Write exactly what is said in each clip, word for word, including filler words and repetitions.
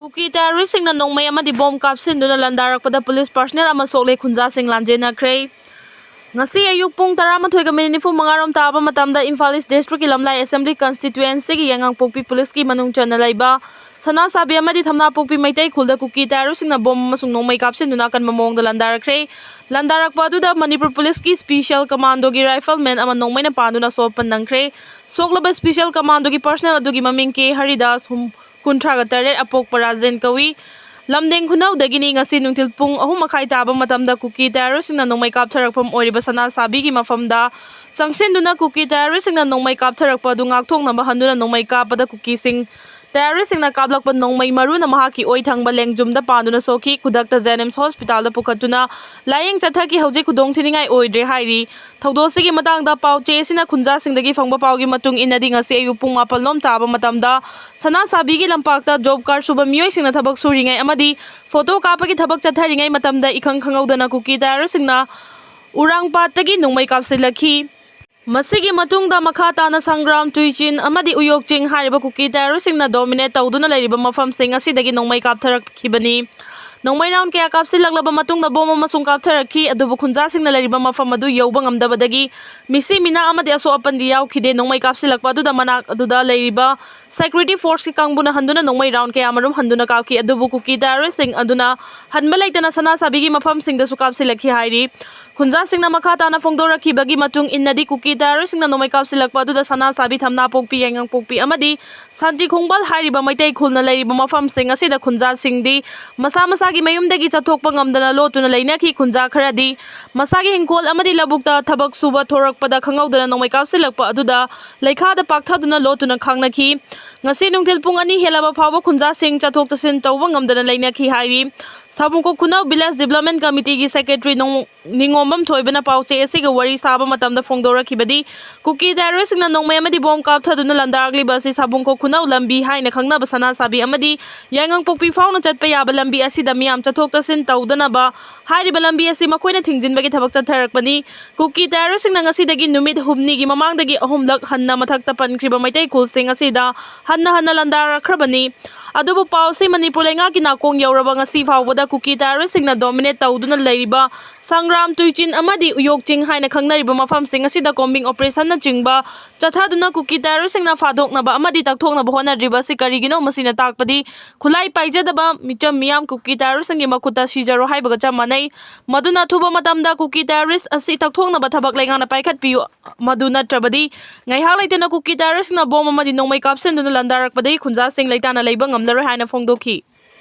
ꯀꯨꯀꯤ ꯇꯦꯔꯣꯔꯤꯁꯁꯤꯡꯅ ꯅꯣꯡꯃꯩ ꯑꯃꯗꯤ bomb ꯀꯥꯞꯁꯤꯟꯗꯨꯅ ꯂꯥꯟꯗꯥꯔꯛꯄꯗ police personal ꯑꯃ ꯁꯣꯛꯂꯦ, ꯈꯨꯟꯖꯥꯁꯤꯡ ꯂꯥꯟꯖꯦꯟꯅꯈ꯭ꯔꯦ꯫ ꯉꯁꯤ ꯑꯌꯨꯛ ꯄꯨꯡ ꯇꯔꯥꯃꯥꯊꯣꯏꯒ ꯃꯤꯅꯤꯠ ꯅꯤꯐꯨ ꯃꯉꯥ ꯔꯣꯝ ꯇꯥꯕ ꯃꯇꯝꯗ ꯏꯝꯐꯥꯜ ꯏꯁ ꯗꯤꯁꯇ꯭ꯔꯤꯛꯀꯤ ꯂꯝꯂꯥꯏ ꯑꯁꯦꯝꯕ꯭ꯂꯤ ꯀꯟꯁꯇꯤꯇ꯭ꯋꯦꯟꯁꯤꯒꯤ ꯌꯥꯏꯉꯪꯄꯣꯛꯄꯤ ꯄꯨꯂꯤꯁꯀꯤ ꯃꯅꯨꯡ ꯆꯟꯅ ꯂꯩꯕ ꯁꯅꯥꯁꯥꯕꯤ ꯑꯃꯗꯤ ꯊꯝꯅꯥꯄꯣꯛꯄꯤ ꯃꯩꯇꯩ ꯈꯨꯜꯗ ꯀꯨꯀꯤ ꯇꯦꯔꯣꯔꯤꯁꯁꯤꯡꯅ ꯕꯣꯝ ꯑꯃꯁꯨꯡ ꯅꯣꯡꯃꯩ ꯀꯥꯞꯁꯤꯟꯗꯨꯅ ꯑꯀꯟꯕ ꯃꯑꯣꯡꯗ ꯂꯥꯟꯗꯥꯔꯛꯈ꯭ꯔꯦ꯫ ꯂꯥꯟꯗꯥꯔꯛꯄ ꯑꯗꯨꯗ ꯃꯅꯤꯄꯨꯔ ꯄꯨꯂꯤꯁꯀꯤ ꯁ꯭ꯄꯤꯁꯤꯌꯦꯜ ꯀꯃꯥꯟꯗꯣꯒꯤ ꯔꯥꯏꯐꯜꯃꯦꯟ ꯑꯃ ꯅꯣꯡꯃꯩꯅ ꯄꯥꯟꯗꯨꯅ ꯁꯣꯛꯄ ꯅꯪꯈ꯭ꯔꯦ꯫ ꯁꯣꯛꯂꯕ ꯁ꯭ꯄꯤꯁꯤꯌꯦꯜ ꯀꯃꯥꯟꯗꯣꯒꯤ ꯄꯥꯔꯁꯅꯦꯜ ꯑꯗꯨꯒꯤ ꯃꯃꯤꯡ ꯀꯦ ꯍꯔꯤꯗꯥꯁ, ꯍꯨꯝ-, ꯀꯨꯟꯊ꯭ꯔꯥꯒ ꯇꯔꯦꯠ, ꯑꯄꯣꯛꯄ ꯔꯥꯖꯦꯟ ꯀꯧꯏ꯫ ꯂꯝꯗꯦꯡ ꯈꯨꯅꯧꯗꯒꯤꯅꯤ꯫ ꯉꯁꯤ ꯅꯨꯡꯊꯤꯜ ꯄꯨꯡ ꯑꯍꯨꯝ ꯃꯈꯥꯏ ꯇꯥꯕ ꯃꯇꯝꯗ ꯀꯨꯀꯤ ꯇꯦꯔꯣꯔꯤꯁꯁꯤꯡꯅ ꯅꯣꯡꯃꯩ ꯀꯥꯞꯊꯔꯛꯐꯝ ꯑꯣꯏꯔꯤꯕ ꯁꯅꯥꯁꯥꯕꯤꯒꯤ ꯃꯐꯝꯗ ꯆꯪꯁꯤꯟꯗꯨꯅ ꯀꯨꯀꯤ ꯇꯦꯔꯣꯔꯤꯁꯁꯤꯡꯅ ꯅꯣꯡꯃꯩ ꯀꯥꯞꯊꯔꯛꯄ ꯑꯗꯨ ꯉꯥꯛꯊꯣꯛꯅꯕ ꯍꯟꯗꯨꯅ ꯅꯣꯡꯃꯩ ꯀꯥꯞꯄꯗ ꯀꯨꯀꯤꯁꯤꯡ ꯇꯦꯔꯣꯔꯤꯁꯁꯤꯡꯅ ꯀꯥꯞꯂꯛꯄ ꯅꯣꯡꯃꯩ ꯃꯔꯨꯅ ꯃꯍꯥꯛꯀꯤ ꯑꯣꯏ ꯊꯪꯕ ꯂꯦꯡꯖꯨꯝꯗ ꯄꯥꯟꯗꯨꯅ ꯁꯣꯛꯈꯤ꯫ ꯈꯨꯗꯛꯇ ꯖꯦꯅꯤꯝꯁ ꯍꯣꯁꯄꯤꯇꯥꯜꯗ ꯄꯨꯈꯠꯇꯨꯅ ꯂꯥꯌꯦꯡ ꯆꯠꯊꯈꯤ꯫ ꯍꯧꯖꯤꯛ ꯈꯨꯗꯣꯡꯊꯤꯅꯤꯡꯉꯥꯏ ꯑꯣꯏꯗ꯭ꯔꯦ ꯍꯥꯏꯔꯤ꯫ ꯊꯧꯗꯣꯛ ꯑꯁꯤꯒꯤ ꯃꯇꯥꯡꯗ ꯄꯥꯎ ꯆꯦ ꯑꯁꯤꯅ ꯈꯨꯟꯖꯥꯁꯤꯡꯗꯒꯤ ꯐꯪꯕ ꯄꯥꯎꯒꯤ ꯃꯇꯨꯡ ꯏꯟꯅꯗꯤ, ꯉꯁꯤ ꯑꯌꯨꯛ ꯄꯨꯡ ꯃꯥꯄꯜ ꯂꯣꯝ ꯇꯥꯕ ꯃꯇꯝꯗ ꯁꯅꯥꯁꯥꯕꯤꯒꯤ ꯂꯝꯄꯥꯛꯇ ꯖꯣꯕ ꯀꯥꯔꯗ ꯁꯨꯕ ꯃꯤꯑꯣꯏꯁꯤꯡꯅ ꯊꯕꯛ ꯁꯨꯔꯤꯉꯩ ꯑꯃꯗꯤ ꯐꯣꯇꯣ ꯀꯥꯞꯄꯒꯤ ꯊꯕꯛ ꯆꯠꯊꯔꯤꯉꯩ ꯃꯇꯝꯗ ꯏꯈꯪ ꯈꯪꯍꯧꯗꯅ ꯀꯨꯀꯤ ꯇꯦꯔꯣꯔꯤꯁꯁꯤꯡꯅ ꯎꯔꯥꯡꯄꯥꯠꯇꯒꯤ ꯅꯣꯡꯃꯩ ꯀꯥꯞꯁꯤꯜꯂꯛꯈꯤ꯫ ꯃꯁꯤꯒꯤ ꯃꯇꯨꯡꯗ ꯃꯈꯥ ꯇꯥꯅ ꯁꯪꯒ꯭ꯔꯥꯝ, ꯇꯨꯏꯆꯤꯟ ꯑꯃꯗꯤ ꯎꯌꯣꯛ ꯆꯤꯡ ꯍꯥꯏꯔꯤꯕ ꯀꯨꯀꯤ ꯇꯦꯔꯣꯔꯤꯁꯁꯤꯡꯅ ꯗꯣꯃꯤꯅꯦꯠ ꯇꯧꯗꯨꯅ ꯂꯩꯔꯤꯕ ꯃꯐꯝꯁꯤꯡ ꯑꯁꯤꯗꯒꯤ ꯅꯣꯡꯃꯩ ꯀꯥꯞꯊꯔꯛꯈꯤꯕꯅꯤ꯫ ꯅꯣꯡꯃꯩ ꯔꯥꯎꯟ ꯀꯌꯥ ꯀꯥꯞꯁꯤꯜꯂꯛꯂꯕ ꯃꯇꯨꯡꯗ ꯕꯣꯝ ꯑꯃꯁꯨ ꯀꯥꯞꯊꯔꯛꯈꯤ꯫ ꯑꯗꯨꯕꯨ ꯈꯨꯟꯖꯥꯁꯤꯡꯅ ꯂꯩꯔꯤꯕ ꯃꯐꯝ ꯑꯗꯨ ꯌꯧꯕ ꯉꯝꯗꯕꯗꯒꯤ ꯃꯤꯁꯤ ꯃꯤꯅꯥ ꯑꯃꯗꯤ ꯑꯁꯣꯛ ꯑꯄꯟꯗꯤ ꯌꯥꯎꯈꯤꯗꯦ꯫ ꯅꯣꯡꯃꯩ ꯀꯥꯞꯁꯤꯜꯂꯛꯄ ꯑꯗꯨꯗ ꯃꯅꯥꯛ ꯑꯗꯨꯗ ꯂꯩꯔꯤꯕ ꯁꯦꯀ꯭ꯌꯨꯔꯤꯇꯤ ꯐꯣꯔꯁꯀꯤ ꯀꯥꯡꯕꯨꯅ ꯍꯟꯗꯨꯅ ꯅꯣꯡꯃꯩ ꯔꯥꯎꯟ ꯀꯌꯥꯃꯔꯨꯝ ꯍꯟꯗꯨꯅ ꯀꯥꯞꯈꯤ꯫ ꯑꯗꯨꯕꯨ ꯀꯨꯀꯤ ꯇꯦꯔꯣꯔꯤꯁꯁꯤꯡ ꯑꯗꯨꯅ ꯍꯟꯕ ꯂꯩꯇꯅ ꯁꯅꯥꯁꯥꯕꯤꯒꯤ ꯃꯐꯝꯁꯤꯡꯗꯁꯨ ꯀꯥꯞꯁꯤꯜꯂꯛꯈꯤ ꯍꯥꯏꯔꯤ꯫ ꯈꯨꯟꯖꯥꯁꯤꯡꯅ ꯃꯈꯥ ꯇꯥꯅ ꯐꯣꯡꯗꯣꯔꯛꯈꯤꯕꯒꯤ ꯃꯇꯨꯡ ꯏꯟꯅꯗꯤ, ꯀꯨꯀꯤ ꯇꯦꯔꯣꯔꯤꯁꯁꯤꯡꯅ ꯅꯣꯡꯃꯩ ꯀꯥꯞꯁꯤꯜꯂꯛꯄ ꯑꯗꯨꯗ ꯁꯅꯥꯁꯥꯕꯤ, ꯊꯝꯅꯥꯄꯣꯛꯄꯤ, ꯌꯥꯏꯉꯪꯄꯣꯛꯄꯤ ꯑꯃꯗꯤ ꯁꯥꯟꯇꯤ ꯈꯣꯡꯕꯥꯜ ꯍꯥꯏꯔꯤꯕ ꯃꯩꯇꯩ ꯈꯨꯜꯅ ꯂꯩꯔꯤꯕ ꯃꯐꯝꯁꯤꯡ ꯑꯁꯤꯗ ꯈꯨꯟꯖꯥꯁꯤꯡꯗꯤ ꯃꯁꯥ ꯃꯁꯥꯒꯤ ꯃꯌꯨꯝꯗꯒꯤ ꯆꯠꯊꯣꯛꯄ ꯉꯝꯗꯅ ꯂꯣꯠꯇꯨꯅ ꯂꯩꯅꯈꯤ꯫ ꯈꯨꯟꯖꯥ ꯈꯔꯗꯤ ꯃꯁꯥꯒꯤ ꯍꯤꯡꯈꯣꯜ ꯑꯃꯗꯤ ꯂꯧꯕꯨꯛꯇ ꯊꯕꯛ ꯁꯨꯕ ꯊꯣꯔꯛꯄꯗ ꯈꯪꯍꯧꯗꯅ ꯅꯣꯡꯃꯩ ꯀꯥꯞꯁꯤꯜꯂꯛꯄ ꯑꯗꯨꯗ ꯂꯩꯈꯥꯗ ꯄꯥꯛꯊꯗꯨꯅ ꯂꯣꯠꯇꯨꯅ ꯈꯥꯡꯅꯈꯤ꯫ ꯉꯁꯤ ꯅꯨꯡꯊꯤꯜ ꯄꯨꯡ ꯑꯅꯤ ꯍꯦꯜꯂꯕ ꯐꯥꯎꯕ ꯈꯨꯟꯖꯥꯁꯤꯡ ꯆꯠꯊꯣꯛ ꯆꯠꯁꯤꯟ ꯇꯧꯕ ꯉꯝꯗꯅ ꯂꯩꯅꯈꯤ ꯍꯥꯏꯔꯤ꯫ ꯁꯥꯕꯨꯡꯈꯣꯛ ꯈꯨꯅꯧ ꯚꯤꯂꯦꯖ ꯗꯤꯕ꯭ꯂꯞꯃꯦꯟ ꯀꯃꯤꯇꯤꯒꯤ ꯁꯦꯀ꯭ꯔꯦꯇꯔꯤ ꯅꯣꯡ-, ꯅꯤꯉꯣꯝꯕꯝ ꯊꯣꯏꯕꯅ ꯄꯥꯎꯆꯦ ꯑꯁꯤꯒ ꯋꯥꯔꯤ ꯁꯥꯕ ꯃꯇꯝꯗ ꯐꯣꯡꯗꯣꯔꯛꯈꯤꯕꯗꯤ, ꯀꯨꯀꯤ ꯇꯦꯔꯣꯔꯤꯁꯁꯤꯡꯅ ꯅꯣꯡꯃꯩ ꯑꯃꯗꯤ ꯕꯣꯝ ꯀꯥꯞꯊꯗꯨꯅ ꯂꯥꯟꯗꯥꯔꯛꯂꯤꯕ ꯑꯁꯤ ꯁꯥꯕꯨꯡꯈꯣꯛ ꯈꯨꯅꯧ ꯂꯝꯕꯤ ꯍꯥꯏꯅ ꯈꯪꯅꯕ ꯁꯅꯥꯁꯥꯕꯤ ꯑꯃꯗꯤ ꯌꯥꯏꯉꯪꯄꯣꯛꯄꯤ ꯐꯥꯎꯅ ꯆꯠꯄ ꯌꯥꯕ ꯂꯝꯕꯤ ꯑꯁꯤꯗ ꯃꯤꯌꯥꯝ ꯆꯠꯊꯣꯛ ꯆꯠꯁꯤꯟ ꯇꯧꯗꯅꯕ ꯍꯥꯏꯔꯤꯕ ꯂꯝꯕꯤ ꯑꯁꯤ ꯃꯈꯣꯏꯅ ꯊꯤꯡꯖꯤꯟꯕꯒꯤ ꯊꯕꯛ ꯆꯠꯊꯔꯛꯄꯅꯤ꯫ ꯀꯨꯀꯤ ꯇꯦꯔꯣꯔꯤꯁꯁꯤꯡꯅ ꯉꯁꯤꯗꯒꯤ ꯅꯨꯃꯤꯠ ꯍꯨꯝꯅꯤꯒꯤ ꯃꯃꯥꯡꯗꯒꯤ ꯑꯍꯨꯝꯂꯛ ꯍꯟꯅ ꯃꯊꯛꯇ ꯄꯟꯈ꯭ꯔꯤꯕ ꯃꯩꯇꯩ ꯈꯨꯜꯁꯤꯡ ꯑꯁꯤꯗ ꯍꯟꯅ ꯍꯟꯅ ꯂꯥꯟꯗꯥꯔꯛꯈ꯭ꯔꯕꯅꯤ꯫ ꯑꯗꯨꯕꯨ ꯄꯥꯎꯁꯤ ꯃꯅꯤꯄꯨꯔ ꯂꯩꯉꯥꯛꯀꯤ ꯅꯥꯀꯣꯡ ꯌꯧꯔꯕ ꯉꯁꯤ ꯐꯥꯎꯕꯗ ꯀꯨꯀꯤ ꯇꯦꯔꯣꯔꯤꯁꯁꯤꯡꯅ ꯗꯣꯃꯤꯅꯦꯠ ꯇꯧꯗꯨꯅ ꯂꯩꯔꯤꯕ ꯁꯪꯒ꯭ꯔꯥꯝ, ꯇꯨꯏꯆꯤꯟ ꯑꯃꯗꯤ ꯎꯌꯣꯛꯆꯤꯡ ꯍꯥꯏꯅ ꯈꯪꯅꯔꯤꯕ ꯃꯐꯝꯁꯤꯡ ꯑꯁꯤꯗ ꯀꯣꯝꯕꯤꯡ ꯑꯣꯄꯔꯦꯁꯟꯅꯆꯤꯡꯕ ꯆꯠꯊꯗꯨꯅ ꯀꯨꯀꯤ ꯇꯦꯔꯣꯔꯤꯁꯁꯤꯡꯅ ꯐꯥꯗꯣꯛꯅꯕ ꯑꯃꯗꯤ ꯇꯛꯊꯣꯛꯅꯕ ꯍꯣꯠꯅꯗ꯭ꯔꯤꯕ ꯑꯁꯤ ꯀꯔꯤꯒꯤꯅꯣ? ꯃꯁꯤꯅ ꯇꯥꯛꯄꯗꯤ ꯈꯨꯠꯂꯥꯏ ꯄꯥꯏꯖꯗꯕ ꯃꯤꯆꯝ ꯃꯤꯌꯥꯝ ꯀꯨꯀꯤ ꯇꯦꯔꯣꯔꯤꯁꯁꯤꯡꯒꯤ ꯃꯈꯨꯠꯇ ꯁꯤꯖꯔꯣ ꯍꯥꯏꯕꯒ ꯆꯞ ꯃꯥꯟꯅꯩ꯫ ꯃꯗꯨꯅ ꯑꯊꯨꯕ ꯃꯇꯝꯗ ꯀꯨꯀꯤ ꯇꯦꯔꯣꯔꯤꯁ ꯑꯁꯤ ꯇꯛꯊꯣꯛꯅꯕ ꯊꯕꯛ ꯂꯩꯉꯥꯛꯅ ꯄꯥꯏꯈꯠꯄꯤꯌꯨ꯫ ꯃꯗꯨ ꯅꯠꯇ꯭ꯔꯕꯗꯤ ꯉꯥꯏꯍꯥꯛ ꯂꯩꯇꯅ ꯀꯨꯀꯤ ꯇꯦꯔꯣꯔꯤꯁꯅ ꯕꯣꯝ ꯑꯃꯗꯤ ꯅꯣꯡꯃꯩ ꯀꯥꯞꯁꯤꯟꯗꯨꯅ ꯂꯥꯟꯗꯥꯔꯛꯄꯗꯒꯤ ꯈꯨꯟꯖꯥꯁꯤꯡ ꯂꯩꯇꯥꯅ ꯂꯩꯕ ꯉꯝꯂꯔꯣꯏ ꯍꯥꯏꯅ ꯐꯣꯡꯗꯣꯛꯈꯤ꯫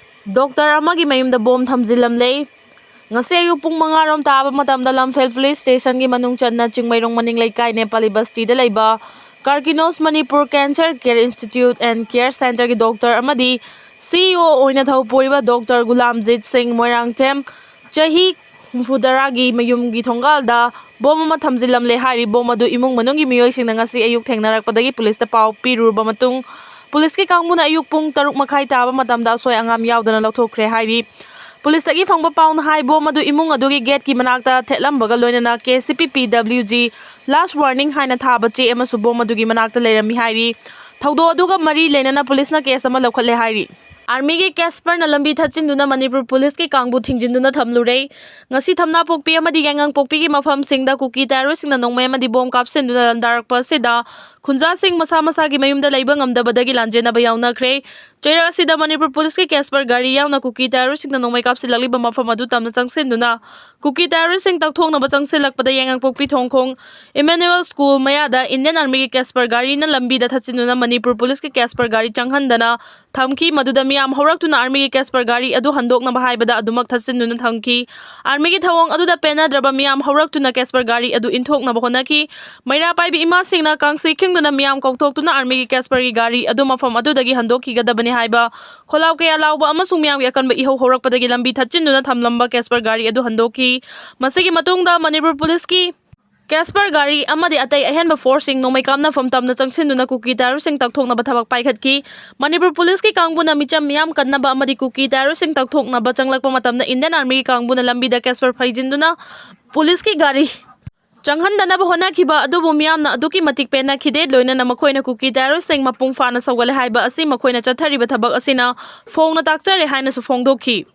ꯗꯣꯛꯇꯔ ꯑꯃꯒꯤ ꯃꯌꯨꯝꯗ ꯕꯣꯝ ꯊꯝꯖꯤꯜꯂꯝꯂꯦ꯫ ꯉꯁꯤ ꯑꯌꯨꯛ ꯄꯨꯡ ꯃꯉꯥ ꯔꯣꯝ ꯇꯥꯕ ꯃꯇꯝꯗ ꯂꯝꯐꯦꯜ ꯄꯨꯂꯤꯁ ꯁ꯭ꯇꯦꯁꯟꯒꯤ ꯃꯅꯨꯡ ꯆꯟꯅ ꯆꯤꯡꯃꯩꯔꯣꯡ ꯃꯅꯤꯡ ꯂꯩꯀꯥꯏ ꯅꯦꯄꯥꯂꯤ ꯕꯁꯇꯤꯗ ꯂꯩꯕ ꯀꯥꯔꯀꯤꯅꯣꯁ Manipur cancer care institute and care ꯁꯦꯟꯇꯔꯒꯤ ꯗꯣꯛꯇꯔ ꯑꯃꯗꯤ ꯁꯤ ꯏ ꯑꯣ ꯑꯣꯏꯅ ꯊꯧ ꯄꯨꯔꯤꯕ ꯗꯣꯛꯇꯔ ꯒꯨꯂꯥꯝꯖꯤꯠ ꯁꯤꯡ ꯃꯣꯏꯔꯥꯡꯊꯦꯝ, ꯆꯍꯤ ꯍꯨꯝꯐꯨꯇꯔꯥꯒꯤ ꯃꯌꯨꯝꯒꯤ ꯊꯣꯡꯒꯥꯜꯗ ꯕꯣꯝ ꯑꯃ ꯊꯝꯖꯤꯜꯂꯝꯂꯦ ꯍꯥꯏꯔꯤ꯫ ꯕꯣꯝ ꯑꯗꯨ ꯏꯃꯨꯡ ꯃꯅꯨꯡꯒꯤ ꯃꯤꯑꯣꯏꯁꯤꯡꯅ ꯉꯁꯤ ꯑꯌꯨꯛ ꯊꯦꯡꯅꯔꯛꯄꯗꯒꯤ ꯄꯨꯂꯤꯁꯇ ꯄꯥꯎ ꯄꯤꯔꯨꯔꯕ ꯃꯇꯨꯡ, ꯄꯨꯂꯤꯁꯀꯤ ꯀꯥꯡꯕꯨꯅ ꯑꯌꯨꯛ ꯄꯨꯡ ꯇꯔꯨꯛ ꯃꯈꯥꯏ ꯇꯥꯕ ꯃꯇꯝꯗ ꯑꯁꯣꯏ ꯑꯉꯥꯝ ꯌꯥꯎꯗꯅ ꯂꯧꯊꯣꯛꯈ꯭ꯔꯦ ꯍꯥꯏꯔꯤ꯫ ꯄꯨꯂꯤꯁꯇꯒꯤ ꯐꯪꯕ ꯄꯥꯎꯅ ꯍꯥꯏ, ꯕꯣꯝ ꯑꯗꯨ ꯏꯃꯨꯡ ꯑꯗꯨꯒꯤ ꯒꯦꯠꯀꯤ ꯃꯅꯥꯛꯇ ꯊꯦꯠꯂꯝꯕꯒ ꯂꯣꯏꯅꯅ ꯀꯦ ꯁꯤ ꯄꯤ ꯄꯤ ꯗꯕ꯭ꯂꯤꯎ ꯖꯤ ꯂꯥꯁ ꯋꯥꯔꯅꯤꯡ ꯍꯥꯏꯅ ꯊꯥꯕ ꯆꯦ ꯑꯃꯁꯨ ꯕꯣꯝ ꯑꯗꯨꯒꯤ ꯃꯅꯥꯛꯇ ꯂꯩꯔꯝꯃꯤ ꯍꯥꯏꯔꯤ꯫ ꯊꯧꯗꯣꯛ ꯑꯗꯨꯒ ꯃꯔꯤ ꯂꯩꯅꯅ ꯄꯨꯂꯤꯁꯅ ꯀꯦꯁ ꯑꯃ ꯂꯧꯈꯠꯂꯦ ꯍꯥꯏꯔꯤ꯫ ꯑꯥꯔꯃꯤꯒꯤ ꯀꯦꯁꯄꯔꯅ ꯂꯝꯕꯤ ꯊꯠꯆꯤꯟꯗꯨꯅ ꯃꯅꯤꯄꯨꯔ ꯄꯨꯂꯤꯁꯀꯤ ꯀꯥꯡꯕꯨ ꯊꯤꯡꯖꯤꯟꯗꯨꯅ ꯊꯝꯂꯨꯔꯦ꯫ ꯉꯁꯤ ꯊꯝꯅꯥꯄꯣꯛꯄꯤ ꯑꯃꯗꯤ ꯌꯥꯏꯉꯪꯄꯣꯛꯄꯤꯒꯤ ꯃꯐꯝꯁꯤꯡꯗ ꯀꯨꯀꯤ ꯇꯦꯔꯣꯔꯤꯁꯁꯤꯡꯅ ꯅꯣꯡꯃꯩ ꯑꯃꯗꯤ ꯕꯣꯝ ꯀꯥꯞꯁꯤꯟꯗꯨꯅ ꯂꯥꯟꯗꯥꯔꯛꯄ ꯑꯁꯤꯗ ꯈꯨꯟꯖꯥꯁꯤꯡ ꯃꯁꯥ ꯃꯁꯥꯒꯤ ꯃꯌꯨꯝꯗ ꯂꯩꯕ ꯉꯝꯗꯕꯗꯒꯤ ꯂꯥꯟꯖꯦꯟꯅꯕ ꯌꯥꯎꯅꯈ꯭ꯔꯦ꯫ ꯆꯩꯔꯛ ꯑꯁꯤꯗ ꯃꯅꯤꯄꯨꯔ ꯄꯨꯂꯤꯁꯀꯤ ꯀꯦꯁꯄꯔ ꯒꯥꯔꯤ ꯌꯥꯎꯅ ꯀꯨꯀꯤ ꯇꯦꯔꯣꯔꯤꯁꯁꯤꯡꯅ ꯅꯣꯡꯃꯩ ꯀꯥꯞꯁꯤꯜꯂꯛꯂꯤꯕ ꯃꯐꯝ ꯑꯗꯨ ꯇꯝꯅ ꯆꯪꯁꯤꯟꯗꯨꯅ ꯀꯨꯀꯤ ꯇꯦꯔꯣꯔꯤꯁꯁꯤꯡ ꯇꯛꯊꯣꯛꯅꯕ ꯆꯪꯁꯤꯜꯂꯛꯄꯗ ꯌꯥꯏꯉꯪꯄꯣꯛꯄꯤ ꯊꯣꯡꯈꯣꯡ ꯏꯃꯦꯅꯨꯑꯦꯜ ꯁ꯭ꯀꯨꯜ ꯃꯌꯥꯗ ꯏꯟꯗꯤꯌꯟ ꯑꯥꯔꯃꯤꯒꯤ ꯀꯦꯁꯄꯔ ꯒꯥꯔꯤꯅ ꯂꯝꯕꯤꯗ ꯊꯠꯆꯤꯟꯗꯨꯅ ꯃꯅꯤꯄꯨꯔ ꯄꯨꯂꯤꯁꯀꯤ ꯀꯦꯁꯄꯔ ꯒꯥꯔꯤ ꯆꯪꯍꯟꯗꯅ ꯊꯝꯈꯤ꯫ ꯃꯗꯨꯗ ꯃꯤꯌꯥꯝ ꯍꯧꯔꯛꯇꯨꯅ ꯑꯥꯔꯃꯤꯒꯤ ꯀꯦꯁꯄꯔ ꯒꯥꯔꯤ ꯑꯗꯨ ꯍꯟꯗꯣꯛꯅꯕ ꯍꯥꯏꯕꯗ ꯑꯗꯨꯃꯛ ꯊꯠꯆꯤꯟꯗꯨꯅ ꯊꯝꯈꯤ꯫ ꯑꯥꯔꯃꯤꯒꯤ ꯊꯧꯑꯣꯡ ꯑꯗꯨꯗ ꯄꯦꯟꯅꯗ꯭ꯔꯕ ꯃꯤꯌꯥꯝ ꯍꯧꯔꯛꯇꯨꯅ ꯀꯦꯁꯄꯔ ꯒꯥꯔꯤ ꯑꯗꯨ ꯏꯟꯊꯣꯛꯅꯕ ꯍꯣꯠꯅꯈꯤ꯫ ꯃꯩꯔꯥ ꯄꯥꯏꯕꯤ ꯏꯃꯥꯁꯤꯡꯅ ꯀꯥꯡꯁꯤ ꯈꯤꯡꯗꯨꯅ ꯃꯤꯌꯥꯝ ꯀꯧꯊꯣꯛꯇꯨꯅ ꯑꯥꯔꯃꯤꯒꯤ ꯀꯦꯁꯄꯔꯒꯤ ꯒꯥꯔꯤ ꯑꯗꯨ ꯃꯐꯝ ꯑꯗꯨꯗꯒꯤ ꯍꯟꯗꯣꯛꯈꯤꯒꯗꯕꯅꯤ ꯍꯥꯏꯕ ꯈꯣꯜꯂꯥꯎ ꯀꯌꯥ ꯂꯥꯎꯕ ꯑꯃꯁꯨꯡ ꯃꯤꯌꯥꯝꯒꯤ ꯑꯀꯟꯕ ꯏꯍꯧ ꯍꯧꯔꯛꯄꯗꯒꯤ ꯂꯝꯕꯤ ꯊꯠꯆꯤꯟꯗꯨꯅ ꯊꯝꯂꯝꯕ ꯀꯦꯁꯄꯔ ꯒꯥꯔꯤ ꯑꯗꯨ ꯍꯟꯗꯣꯛꯈꯤ꯫ ꯃꯁꯤꯒꯤ ꯃꯇꯨꯡꯗ ꯃꯅꯤꯄꯨꯔ ꯄꯨꯂꯤꯁꯀꯤ ꯀꯦꯁꯄꯔ ꯒꯥꯔꯤ ꯑꯃꯗꯤ ꯑꯇꯩ ꯑꯍꯦꯟꯕ ꯐꯣꯔꯁꯁꯤꯡ ꯅꯣꯡꯃꯩ ꯀꯥꯞꯅꯐꯝ ꯇꯝꯅ ꯆꯪꯁꯤꯟꯗꯨꯅ ꯀꯨꯀꯤ ꯇꯦꯔꯣꯔꯤꯁꯁꯤꯡ ꯇꯛꯊꯣꯛꯅꯕ ꯊꯕꯛ ꯄꯥꯏꯈꯠꯈꯤ꯫ ꯃꯅꯤꯄꯨꯔ ꯄꯨꯂꯤꯁꯀꯤ ꯀꯥꯡꯕꯨꯅ ꯃꯤꯆꯝ ꯃꯤꯌꯥꯝ ꯀꯟꯅꯕ ꯑꯃꯗꯤ ꯀꯨꯀꯤ ꯇꯦꯔꯣꯔꯤꯁꯁꯤꯡ ꯇꯛꯊꯣꯛꯅꯕ ꯆꯪꯂꯛꯄ ꯃꯇꯝꯗ ꯏꯟꯗꯤꯌꯟ ꯑꯥꯔꯃꯤꯒꯤ ꯀꯥꯡꯕꯨꯅ ꯂꯝꯕꯤꯗ ꯀꯦꯁꯄꯔ ꯐꯩꯖꯤꯟꯗꯨꯅ ꯄꯨꯂꯤꯁꯀꯤ ꯒꯥꯔꯤ ꯆꯪꯍꯟꯗꯅꯕ ꯍꯣꯠꯅꯈꯤꯕ ꯑꯗꯨꯕꯨ ꯃꯤꯌꯥꯝꯅ ꯑꯗꯨꯛꯀꯤ ꯃꯇꯤꯛ ꯄꯦꯟꯅꯈꯤꯗꯦ꯫ ꯂꯣꯏꯅꯅ ꯃꯈꯣꯏꯅ ꯀꯨꯀꯤ terroristꯁꯤꯡ ꯃꯄꯨꯡ ꯐꯥꯅ ꯁꯧꯒꯠꯂꯦ ꯍꯥꯏꯕ ꯑꯁꯤ ꯃꯈꯣꯏꯅ ꯆꯠꯊꯔꯤꯕ ꯊꯕꯛ ꯑꯁꯤꯅ ꯐꯣꯡꯅ ꯇꯥꯛꯆꯔꯦ ꯍꯥꯏꯅꯁꯨ ꯐꯣꯡꯗꯣꯛꯈꯤ꯫